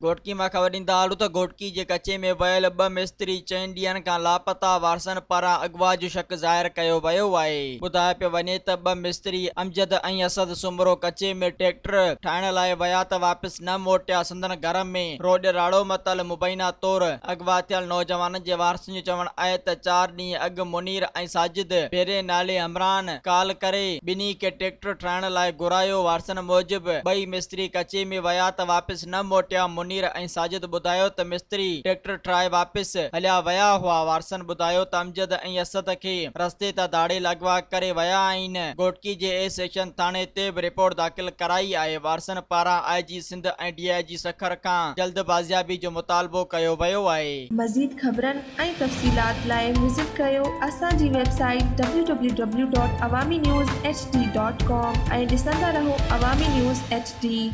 گهوٽڪي مان خبر ڏيندا هلون ته گهوٽڪي جي ڪچي ۾ ويل ٻه مستري چئن ڏينهن کان لاپتا، وارثن پاران اغوا جو شڪ ظاهر ڪيو ويو آهي. ٻڌايو پيو وڃي ته ٻه مستري امجد ۽ اسد سومرو ڪچي ۾ ٽريڪٽر ٺاهڻ لاء ويا ته واپس نه موٽيا، سندن گهر ۾ روڄ راڙو متل مبينا طور اغوا ٿيل نوجوانن جي وارثن جو چوڻ آهي ته چار ڏينهن اڳ منير ۽ ساجد ڀيري نالي همراهن ڪال ڪري ٻنهي کي ٽريڪٽر ٺاهڻ لاء گهرايو، وارثن موجب ٻئي مستري ڪچي ۾ ويا ته واپس نه موٽيا، منير ۽ ساجد ٻڌايو ته مستري ٽريڪٽر ٺاهي واپس هليا ويا هئا، وارثن ٻڌايو ته امجد ۽ اسد کي رستي تان ڌاڙيل اغوا ڪري ويا آهن، گهوٽڪي جي اي سيڪشن ٿاڻي تي به رپورٽ داخل ڪرائي آهي، وارثن پاران I G Sindh ۽ D I G Sukkur کان جلد بازيابي جو مطالبو ڪيو ويو آهي. مزيد خبرن ۽ تفصيلات لاء وزٽ ڪريو اسان جي website W W W dot Awami news H D dot com ۽ ڏسندا رهو عوامي نيوز ايڇ ڊي.